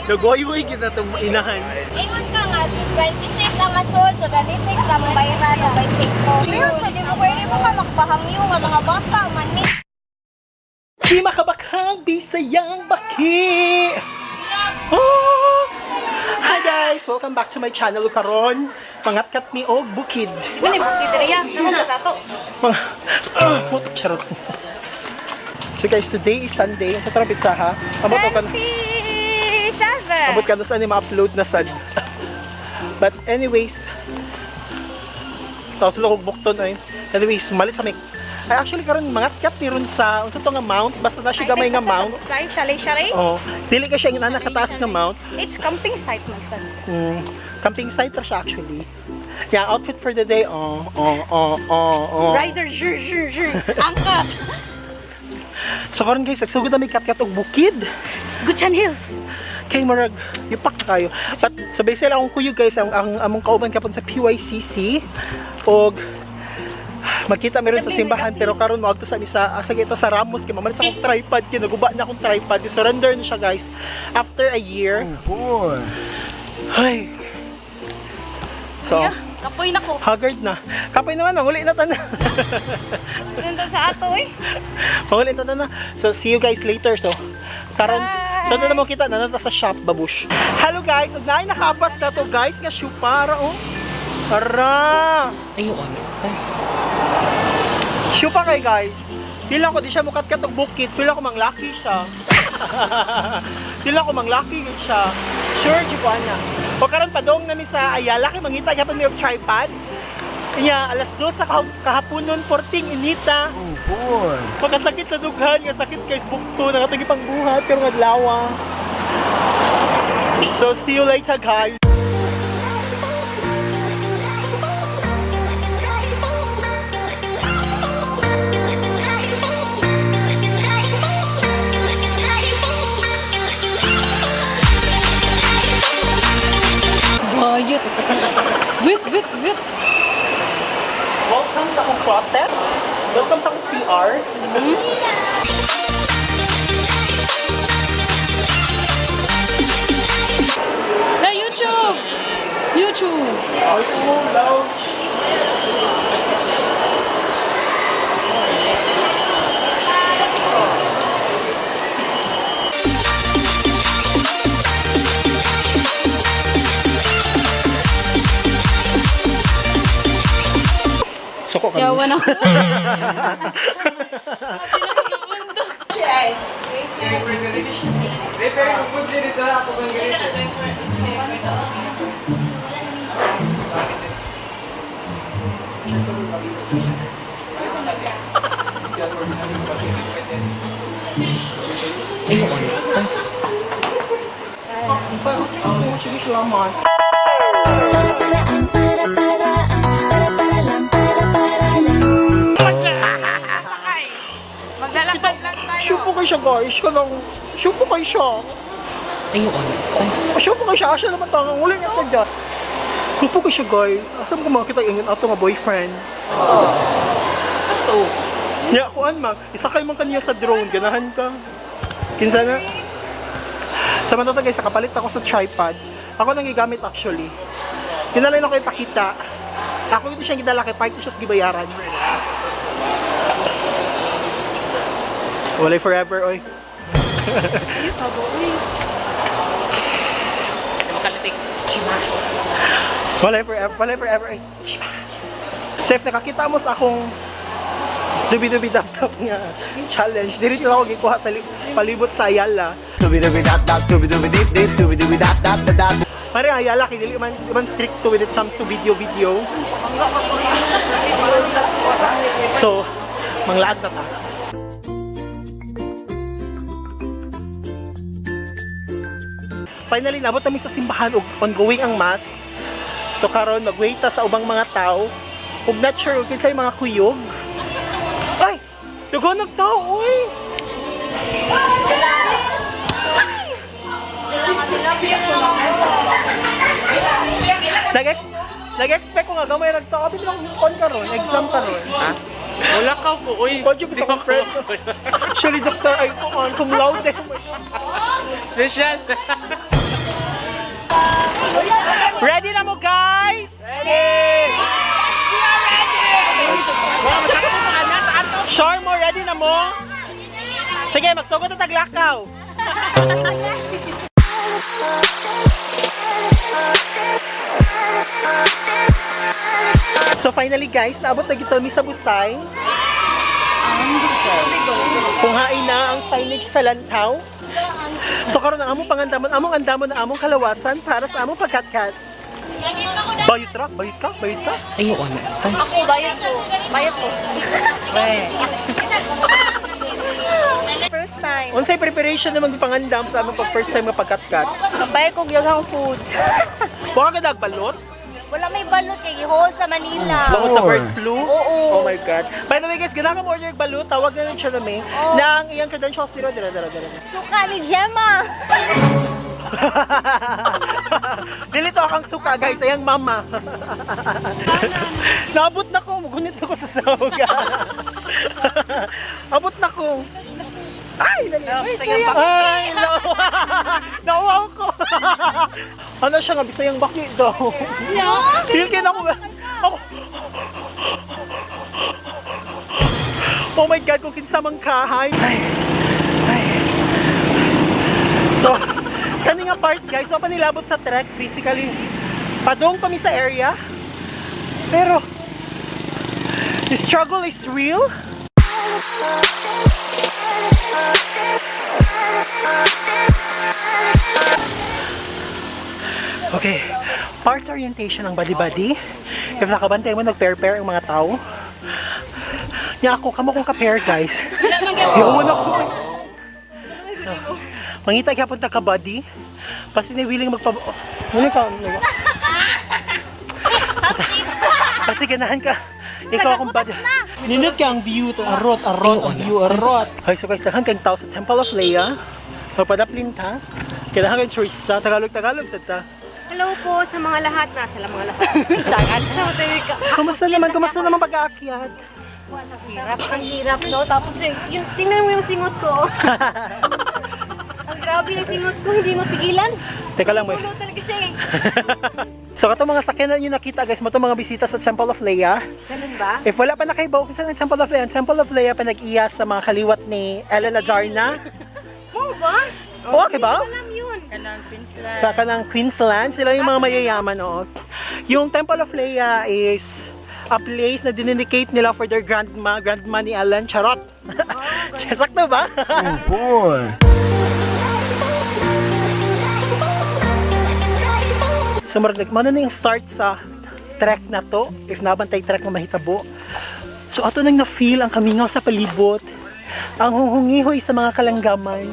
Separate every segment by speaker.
Speaker 1: Nagoy-goy kita itong inahan.
Speaker 2: Ingon ka nga, 26 ang masod, so 26 lang mong bayaran o 25. Pero sa di mo pwede mo ka makpahangyo nga mga bata, mani.
Speaker 1: Chima kabakhang Bisayang baki! Oh! Hi guys! Welcome back to my channel karon. Pangatkat mi og bukid.
Speaker 3: Di ba ni Bukid Ria? Naman ka sa ato.
Speaker 1: Mga ah, putok charot. So guys, today is Sunday. Sa tarang pizza ha. Amot og kan
Speaker 3: 27!
Speaker 1: amot ka sa ma-upload na sad. But anyways, tapos sila kog bukton ay. Anyways, malit sa may. Ay, actually karon mangatkat ni ron sa unsa to nga mount, basta na siya gamay nga mount.
Speaker 3: Say, chalet, chalet.
Speaker 1: Oh, dili ka siya yung nakataas nga mount.
Speaker 3: It's camping site man sad.
Speaker 1: Camping site ra siya actually. Yeah, outfit for the day. Oh.
Speaker 3: Rider, zhur, zhur, zhur. Angkas.
Speaker 1: So karon guys, nagsugod na may katkat og bukid.
Speaker 3: Gutyan Hills.
Speaker 1: Kay murag yupak na kayo. But so basically akong kuyog guys, ang among kauban kapon sa PYCC og magkita meron sa simbahan pero karon moadto sa misa asa kita sa Ramos kay mamalit sa akong tripod kay naguba na akong tripod. Surrender na siya guys after a year.
Speaker 4: Oh boy.
Speaker 1: Ay. So,
Speaker 3: Yeah, kapoy na ko.
Speaker 1: haggard na. Kapoy naman, manguli na tanan.
Speaker 3: Nandun sa ato eh.
Speaker 1: Manguli na tanan. So, see you guys later. So, karon
Speaker 3: Bye!
Speaker 1: so na mo kita na nata sa shop babush. Hello guys, ug naay nakaabas na to guys nga syupara oh. Ara.
Speaker 5: Ayun.
Speaker 1: Syupa kay guys. Feel ako di siya mukat-kat og bukid. Feel ako mang lucky siya. Feel ako mang lucky gid siya. Sure jud ko ana. O karon padong nami sa Ayala kay mangita gyapon mi og tripod. Iya, alas 2 sa kahaponon, 14 inita.
Speaker 4: Oh boy.
Speaker 1: Pagkasakit sa dughan, nga sakit guys, bukto, nakatagi pang buhat, pero adlaw. So, see you later guys.
Speaker 5: Bayot. Wait, wait, wait.
Speaker 1: Welcome sa akong closet. Welcome sa akong CR.
Speaker 5: Na YouTube! YouTube!
Speaker 1: Ay, oh, lounge. Suko kami.
Speaker 5: Yawan ako. Ayun.
Speaker 1: Sige, salamat.
Speaker 3: Maglalakad lang tayo.
Speaker 1: Sure po kayo siya, guys. Kanang, sure po kayo siya.
Speaker 5: Ayun.
Speaker 1: Sure po kayo siya. Asa naman tangang uli nga ko dyan. Sure po kayo siya, guys. Asa mo ko makita yung ato nga boyfriend?
Speaker 5: Ato.
Speaker 1: Ya, kuan man. Isa kayo man kaniya sa drone. Ganahan ka. Kinsa na? Sa mga guys, nakapalit ako sa tripod. Ako nang gigamit actually. Kinalay lang ko ipakita. Ako ito siyang gidala kay part siya sa gibayaran. Walay forever, oy.
Speaker 5: Makalitik.
Speaker 1: Walay forever, walay forever, oy. Chiba. Sef, nakakita mo sa akong dubi-dubi dap-dap nga challenge. Dili lang ako gikuha sa palibot sa Ayala.
Speaker 4: Dooby dooby dop dop dooby dooby dip dip dooby dooby dop dop dop dop.
Speaker 1: Pare Ayala kay dili man di man strict to when it comes to video video. So, manglaag na ta. Finally, nabot kami sa simbahan ug ongoing ang mass. So karon magwait ta sa ubang mga tao. Ug not sure kung kinsay mga kuyog. Ay! Dugo nagtao, uy! Nag-expect ko nga gamay nagtao. Abi bilang on karon, exam karon.
Speaker 6: Ha? Wala ka po, uy.
Speaker 1: Pwede ko sa akong friend. Actually, doctor, ay ko on cum laude.
Speaker 6: Special.
Speaker 1: Ready na mo, guys? Ready! Sure mo, ready na mo? Sige, magsugod na taglakaw. So finally guys, naabot na gito mi sa Busay. Kung hain na ang signage sa lantaw. So karon ang among pangandamon, among andamon na among kalawasan para sa among pagkatkat. Bayot ra, bayot ka, bayot ka.
Speaker 5: Ay, oo na.
Speaker 2: Ako, bayad ko. Bayad ko. First time.
Speaker 1: Unsay preparation naman pangandam sa among pag first time nga pagkatkat?
Speaker 2: Bayad ko daghang foods.
Speaker 1: Wa ka balot?
Speaker 2: Wala may balot kay hold sa Manila.
Speaker 1: Bangod sa bird flu?
Speaker 2: Oo.
Speaker 1: Oh my God. By the way guys, gana ka mo order balot, tawag na lang siya nami.
Speaker 2: Oo.
Speaker 1: Na ang iyang credentials dira dira dira dira.
Speaker 2: Suka ni Gemma.
Speaker 1: Dili to akang suka guys, ayang mama. Naabot na ko, gunit ako sa sahog. Abot na ko. Ay, dali. Ay, no. Nauwaw ko. Ano siya nga, bisayang baki daw. Feel kaya ako. Ako. Oh my God, kung kinsa man ka, hi. Ay. Ay. So, kani nga part guys, wa pa nilabot sa trek basically. Padong pa mi sa area. Pero the struggle is real. Okay, parts orientation ang body-body. If nakabantay mo, nag-pair-pair ang mga tao. Nya ako, kamo kong ka-pair, guys. Yun ako. So, mangita gyapon ta ka buddy. Basta ni willing magpa oh, Muna ka. Basta, basta ganahan ka. Ikaw akong buddy. Nindot ka ang view to. Arot, arot, ang view, arot. Ay, so guys, daghan kang tao sa Temple of Leia. Magpadaplin ta. Kailangan kay choice sa Tagalog, Tagalog sa ta.
Speaker 2: Hello po sa mga lahat. Nasa lang mga lahat. Sagan.
Speaker 1: Kumusta naman, kumusta naman pag-aakyat?
Speaker 2: Hirap, ang hirap, no? Tapos yung tingnan mo yung singot ko. Ang grabe yung singot ko, hindi mapigilan.
Speaker 1: Teka lang, may.
Speaker 2: Tulo talaga siya eh.
Speaker 1: So katong mga sakyanan yung nakita guys, mo mga bisita sa Temple of Leia.
Speaker 2: Ganun ba?
Speaker 1: If wala pa nakaibaw kung saan ang Temple of Leia, ang Temple of Leia pa nag-iya sa mga kaliwat ni Ellen Adarna.
Speaker 2: Mo ba?
Speaker 1: Oo, okay ba?
Speaker 2: Hindi ko alam yun.
Speaker 3: Kanang Queensland.
Speaker 1: Sa kanang Queensland, sila yung mga mayayaman, oo. Yung Temple of Leia is a place na dinedicate nila for their grandma, grandma ni Ellen. Charot! Sakto ba?
Speaker 4: Oh boy.
Speaker 1: So murag mano na yung start sa trek na to, if nabantay trek nga mahitabo. So ato nang na-feel ang kamingaw sa palibot, ang huhungihoy sa mga kalanggaman,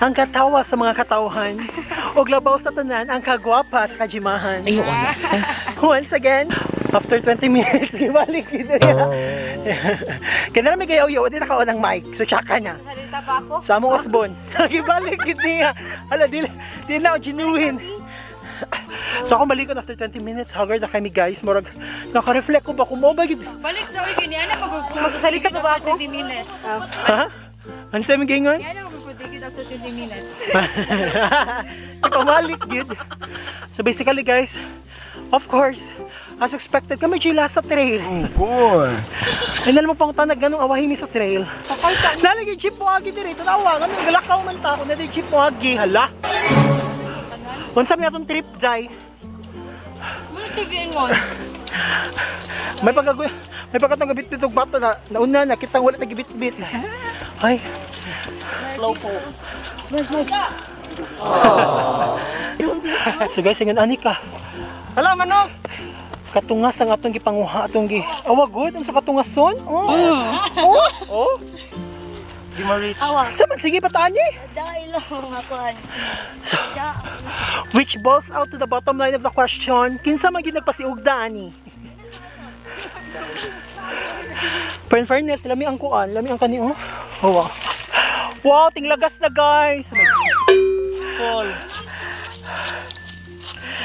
Speaker 1: ang katawa sa mga katawhan, ug labaw sa tanan ang kagwapa sa kajimahan.
Speaker 5: Ay, oo na.
Speaker 1: Once again, after 20 minutes, ibalik ito. Kaya na may kayaw-yaw, di nakaon ang mic, so tsaka na.
Speaker 2: Salita pa ako.
Speaker 1: Sa among osbon. Gibalik gid niya. Hala, di, di na ako genuine. So ako malikon after 20 minutes, haggard na kami guys. Murag, naka-reflect ko ba kung mo ba gid?
Speaker 3: Balik sa uy, ganyan na pag
Speaker 2: Magsasalita pa ba ako?
Speaker 3: 20 minutes.
Speaker 1: Ha? Ano sa aming gingon?
Speaker 3: Yan ang magpudigid after 20 minutes.
Speaker 1: Pamalik gid. So basically guys, of course, as expected, kami dyan sa trail.
Speaker 4: Oh boy.
Speaker 1: Ay nalam mo pang tanag ganong awahi mi sa trail. Nalagay jeep mo agi diri, tanawa kami galakaw man ta ko na jeep mo agi hala. Unsa mi atong trip jay?
Speaker 3: Muna TV mo.
Speaker 1: May pagkagoy, may pagkatong gabit-bit og bata na nauna na kitang wala nagibit-bit. Ay. Slow po. Nice, nice. So guys, ingon ani ka. Hala manok. Katungas ang atong gipanguha atong gi. Awa good unsa katungason? Oh. Oh. Oh.
Speaker 6: Di ma-reach.
Speaker 1: Sa man sige bataan ni.
Speaker 2: Dahil lang mga kuhan.
Speaker 1: So, which bolts out to the bottom line of the question, kinsa man gid nagpasiugda ani? Pero in fairness, lami ang kuan, lami ang kani oh. Oh, wow. Wow, tinglagas na guys. Oh my God.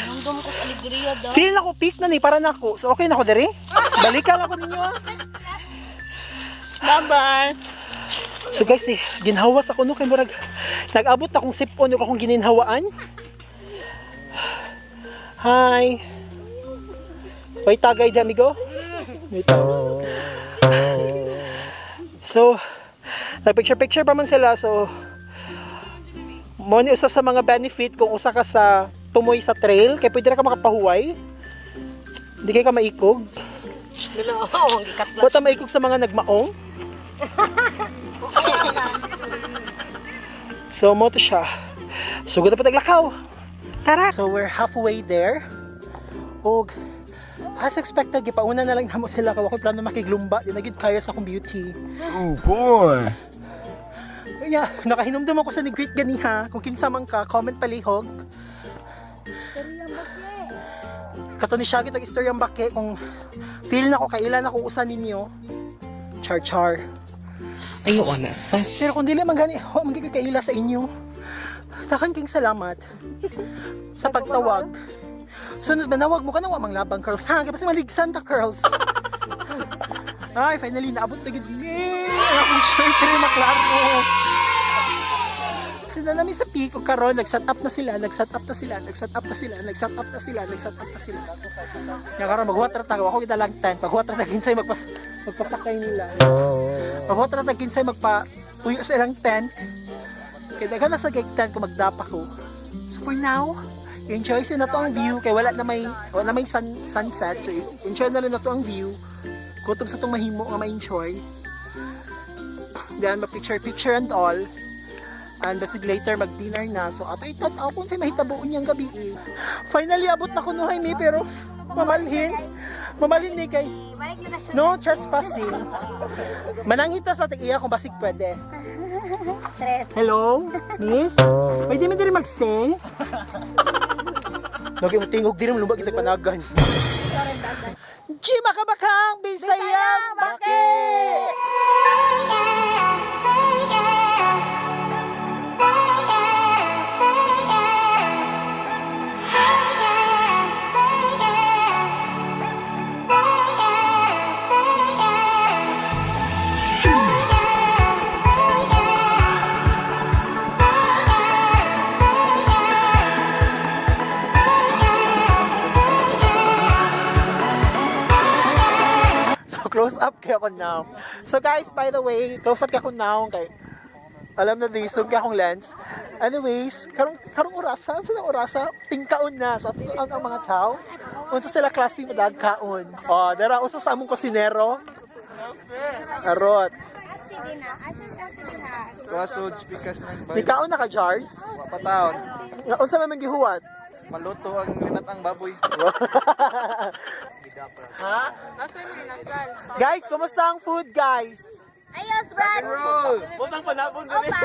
Speaker 2: Nandom ko alegria daw.
Speaker 1: Feel na ko peak na ni para nako. So okay na ko diri. Balikan ako ninyo ah.
Speaker 3: Bye-bye.
Speaker 1: So guys, eh, ginhawas ako no kay murag nag-abot akong sipon ug akong gininhawaan. Hi. May tagay di, amigo? May tagay. So, nagpicture-picture pa man sila. So, mo ni usa sa mga benefit kung usa ka sa tumoy sa trail kay pwede ra ka makapahuway. Hindi kay ka maikog.
Speaker 5: Oo, ang gikat.
Speaker 1: Wa ta maikog sa mga nagmaong. So mo to siya. Sugod na pa taglakaw. Tara. So we're halfway there. Og as expected, gipauna na lang namo sila kay wa ko'y plano makiglumba. Di na gyud kaya sa akong beauty.
Speaker 4: Oh boy.
Speaker 1: Kaya, nakahinumdum ako sa ni-greet ganiha. Kung kinsa man ka, comment palihog. Kato ni Shaggy tag istoryang bake kung feel na ko kailan ako usa ninyo. Char char.
Speaker 5: Ay, oo na.
Speaker 1: Pero kung dili man gani, wa man gyud kaila sa inyo. Takan king salamat sa pagtawag. Sunod manawag mo ka na wa mang labang curls ha, kay basta maligsan ta curls. Ay, finally naabot na gid ni. Ang akong shirt rin maklaro. Sila namin sa peak o karon nag-set up na sila, nag-set up na sila, nag-set up na sila, nag-set up na sila, nag-set up na sila. Nga karon maghuwat ra ta, ako kita lang tent, maghuwat ra ta kinsay magpasakay nila. Maghuwat ra ta kinsay magpa tuyo sa ilang tent. Kay daghan na sa gig tent kung magdapa ko. So for now, enjoy sa na to ang view kay wala na may sunset. So enjoy na lang na to ang view. Kutob sa tong mahimo nga ma-enjoy. Then ma-picture picture and all. And basig later mag-dinner na. So atay tan-aw kung sa mahitabo niyang gabi eh. Finally abot na ko no mi pero mamalhin. Mamalhin ni kay
Speaker 2: Balik na na siya.
Speaker 1: no trespassing. Manangita sa ating iya kung basig pwede.
Speaker 2: Stress.
Speaker 1: Hello, miss? Pwede mo diri magstay? Lagi mo tingog diri mo lumba kita panagan. G makabakang Bisayang baki. So close up kay ako now. So guys, by the way, close up kay ako now kay alam na di sug akong lens. Anyways, karong karong orasa, unsa na orasa? Tingkaon na. So ato ang mga tao. Unsa sila klase mo kaon? Oh, dara usa sa among kusinero. Arot.
Speaker 2: Sige na. Asan ang sige na?
Speaker 6: Kasod, speakers ng
Speaker 1: Ni kaon na ka jars?
Speaker 6: Pataon.
Speaker 1: Unsa man man gihuwat?
Speaker 6: Maluto ang linatang baboy.
Speaker 1: Ha? Guys, kumusta ang food, guys?
Speaker 2: Ayos, Brad.
Speaker 1: Butang panabon
Speaker 2: Opa.